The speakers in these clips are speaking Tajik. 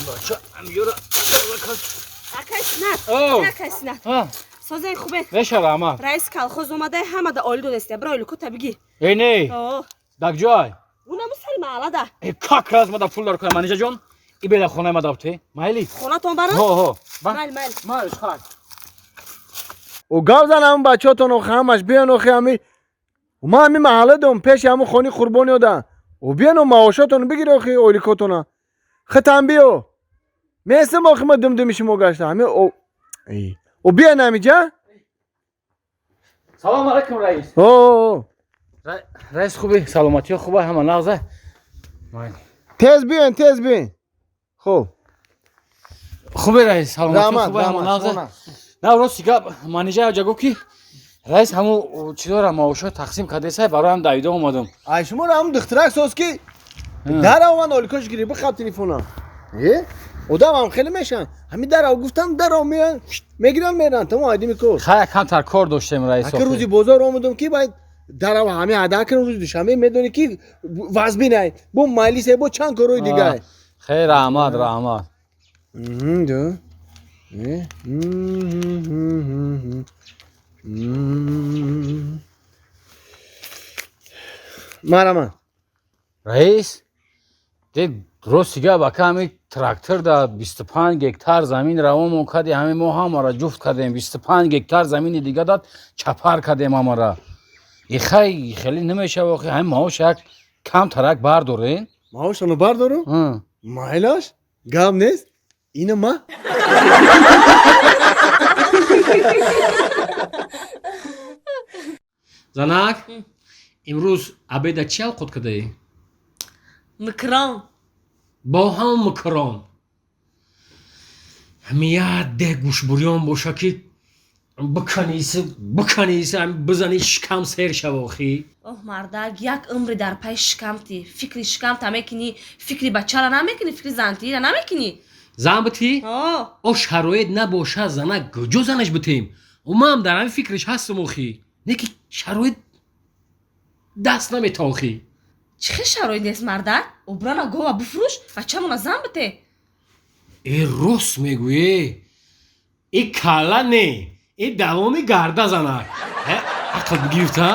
Бача, амёра. Акай Синат, акай Синат. Созаи хубе. Мешава ама. Раис колхоз омада, ҳама да оли додест. Бро илку та бигир. Эй не. Дак ҷой. Унаму сари маҳаллада. Э как раз мада пул дар кунам, Манижа ҷон. И бела хонаи ма дабте. Майли. Хонатон барам? Ҳо, ҳо. Майл, майл. Майл, хай. О гав зан ҳамун бачаҳотон охи ҳамаш биён охи ҳами. Ма ҳами маҳалла дом пеши ҳамун хони қурбони ода. О биён маошотон бигир охи ойликотона. Хитам биё. Местам охи ма думдуми шумо гашта. Ҳами о О биён ҳамиҷа? Салом алейкум, раис. О. Раис хуби, саломатиё хуба, ҳама нағза. Тез биён, тез биён. Хуб. Хуби раис, саломатиё хуба, ҳама нағза. На рости гап, Манижа ҷа гуфт ки раис ҳаму чизора маошо тақсим кардесай, бароям давида омадам. Ай шуморо ҳамун духтарак соз ки дарав ман оликош гири бихаб телефонам. Э? Одам ҳам хеле мешан. Ҳами дарав гуфтам, дарав меян, мегиран меран, тамом айдими кор. Хай камтар кор доштем раис. Ака рӯзи бозор омадам ки баъд дарав ҳами ада кунам рӯзи душанбе медонӣ ки вазбинай. Бо майлисе бо чанд корҳои дигар. Хей раҳмат, раҳмат. Марама. Раис, де рости гап ака ҳами трактор да 25 гектар замин равонмон кардем, ҳами мо ҳамара ҷуфт кардем, 25 гектар замини дига дад чапар кардем ҳамара. Ихай хеле намешава охи, ҳами маош як камтарак бардорен. Маошану бардорум? Майлаш? Гап нест? Ина ма? Занак, имрӯз обеда чӣ авқот кардаӣ? Микрон. Бо ҳам микрон. Ҳами як деҳ гӯшбурён боша ки биканиси, биканиси, ҳами бизани шикам сер шава охи. Оҳ мардак, як умри дар пай шикамти. Фикри шикамта мекунӣ, фикри бачара намекунӣ, фикри зантиира намекунӣ. Зан битӣ? О шароит набоша занак куҷо занаш битем? Ман дар ҳамин фикриш ҳастам охи. Не ки шароит даст намета охи. Чӣ хел шароит нест мардак? Обрана гова бифурӯш, бачамона зан бите. Э рост мегӯе. И калла не, и давоми гарда занак. Ақл бигирифта?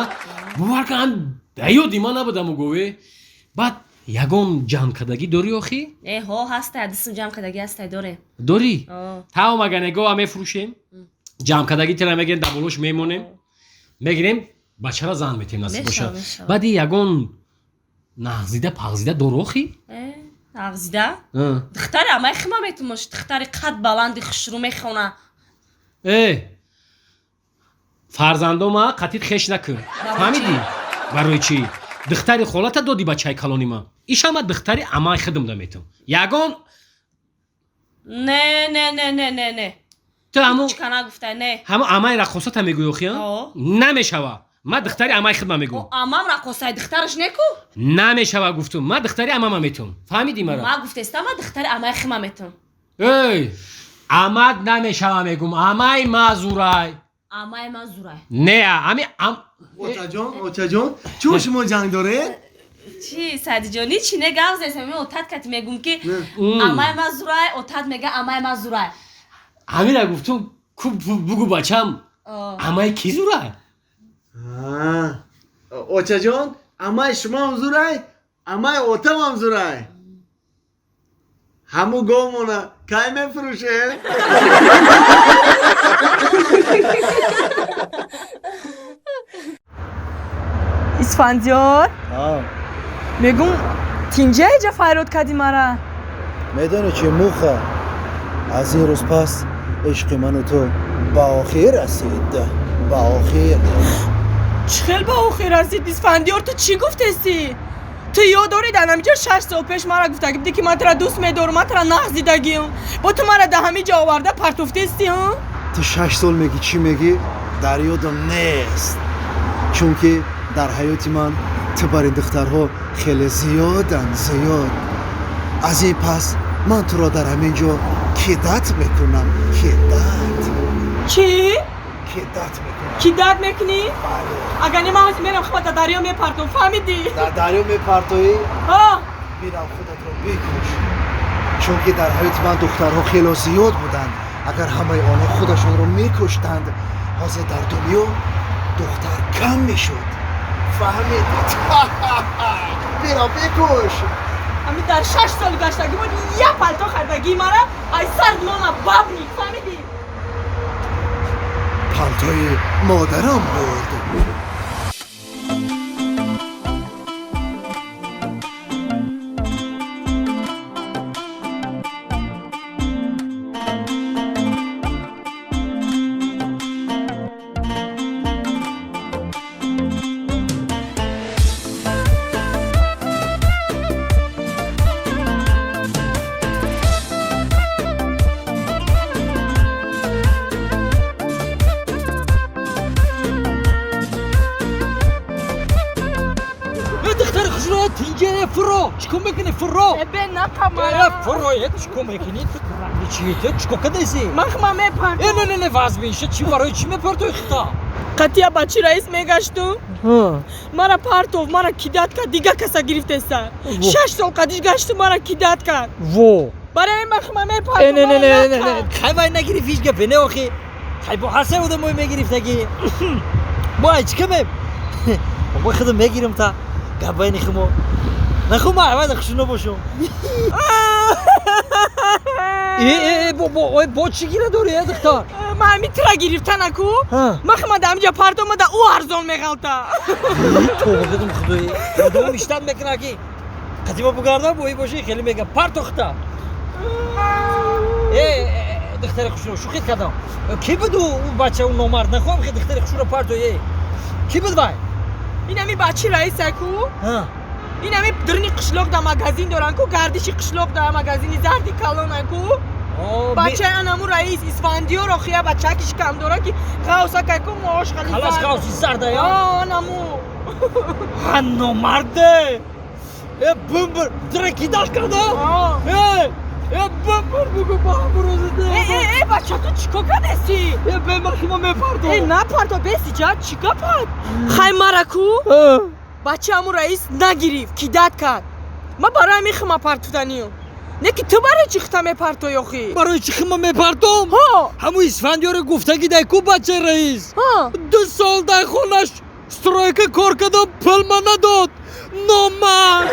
Бовар кун, да ёди ман набудаму гове. Баъд ягон ҷамъкардагӣ дорӣ охи? Э ҳо ҳастай, дисм ҷамъкардагӣ ҳастай дорем. Дорӣ? Таом агар не гова мефурӯшем, ҷамъкардагӣ тира мегирем, дар болош мемонем, мегирем, бачара зан метем насиб боша. Баъди ягон нағзида пағзида дорӣ охи? Нағзида? Духтари амай хима метумош, духтари қад баланди хушрӯ мехона. Э фарзандома қатит хеш накун. Фаҳмидӣ? Барои чӣ? Духтари холата доди бачаи калони ман. Ишама духтари амай хидм да метум. Ягон Не, не, не, не, не, не. Ту ҳаму Чӣ кана гуфтай, не. Ҳаму амай рақосата мегӯӣ охи, Намешава. Ман духтари амай хидма мегӯм. Амам рақосай духтараш неку? Намешава гуфтум. Ман духтари амама метум. Фаҳмидӣ мара? Ман гуфтестам, ман духтари амай хидма метум. Эй, амад намешава мегӯм. Амай ма зурай. Амай ма зурай. Не, ами ам Очаҷон, очаҷон, чун шумо ҷанг доред? Чӣ, Саидиҷонӣ, чӣ не гап зесем? Ми отат кати мегӯм ки амай ма зурай, отат мега амай ма зурай. Ҳамина гуфтум, ку бугу бачам, амай ки зурай? Очаҷон, амай шумоам зурай, амай отамам зурай. Ҳаму говмона кай мефурӯшед? Исфандиёр, мегум тинҷа иҷа файрод кардӣ мара? Медонӣ чи муха? Аз ин рӯз пас ишқи ману ту ба охир расид, ба охир. Чӣ хел ба охир расид, Исфандиёр? Ту чӣ гуфтестӣ? Ту ёд дорӣ дар ҳамиҷа 6 сол пеш мара гуфтагӣ будӣ ки ман тура дӯст медорам, ман тура нағз дидагиам. Бо ту мара дар ҳамиҷа оварда партофтестӣ? Ту 6 сол мегӣ, чӣ мегӣ? Дар ёдам нест, чунки дар ҳаёти ман ту бар ин духтарҳо хеле зиёданд, зиёд. Аз ин пас ман туро дар ҳамин ҷо кидат мекунам, кидат. Чӣ? Кидат мекунам. Кидат мекунӣ? Агар не ман ҳозир мерам худат дар дарё мепартом, фаҳмидӣ? Дар дарё мепартоӣ? Ҳа. Бирав худатро бикуш, Чунки дар ҳаёти ман духтарҳо хело зиёд буданд. Агар ҳамаи онҳо худашонро мекуштанд, ҳозир дар дунё духтар кам мешуд. Фаҳмидед? Биро бикуш. Ами дар 6 сол гаштагӣ буд, як палто хардагии мара ай сар мона бабник, фаҳмидӣ? Палтои модарам буд. Фуро, чӣ кор мекунӣ, фуро? Бе нақамара. Фуро, чӣ кор мекунӣ? Чӣ чӣ кор кадаси? Ман хма мепартом. Не, не, не, вазмиша, чӣ барои чӣ мепартои хита? Қатия бачи раис мегашту. Мара партов, мара кидат кард, дига каса гирифтеса. 6 сол қадиш гашту, мара кидат кард. Во. Барои ман хма мепартом. Не, не, не, не, хай вай нагирифт ҳеҷ гапе, не охи. Хай бо ҳасай одамой мегирифтаги. Бо ай чӣ каме? Бо худам мегирам та. Гап байни хумо. Наху ма аввал хушуно бошум. Э, бо бо бо чӣ гира дорӣ, э духтар? Ма ҳами тира гирифта наку. Ма хма да ҳамҷа партома да ӯ арзон меғалта. Тавба кардам худои. Одам иштат мекуна ки қадима бугарда бои боши хеле мега партохта. Э, духтари хушуно шӯхӣ кардам. Ки буд ӯ бача ӯ номард? Нахоҳам ки духтари хушуно парто э. Ки буд вай? Ин ҳами бачи раиса ку? Ин ҳами дурни қишлоқ да магазин доранд ку, гардиши қишлоқ да магазини зарди калона ку. Бачаи анаму раис Исфандиёр охия бачакиш кам дора ки ғавса кай ку маош хали халас ғавси зарда я. Анаму. Ҳа номарде. Э бумбр дракидаш карда. Э э бумбр бугу ба ҳамрӯзиде. Э э э бача ту чӣ кор кардеси? Э бе махима мепардо. Э напардо беси ҷа чӣ гапат? Хай мара ку? Бача ҳамун раис нагирифт, кидат кард. Ман барои ҳамин хима партуданиём. Не ки ту барои чӣ хита мепартои охи? Барои чӣ хима мепартом? Ҳамун Исфандиёре гуфтагӣ дай ку бачаи раис. 2 сол дар хонаш стройка кор кардам, пул ма надод. Номард.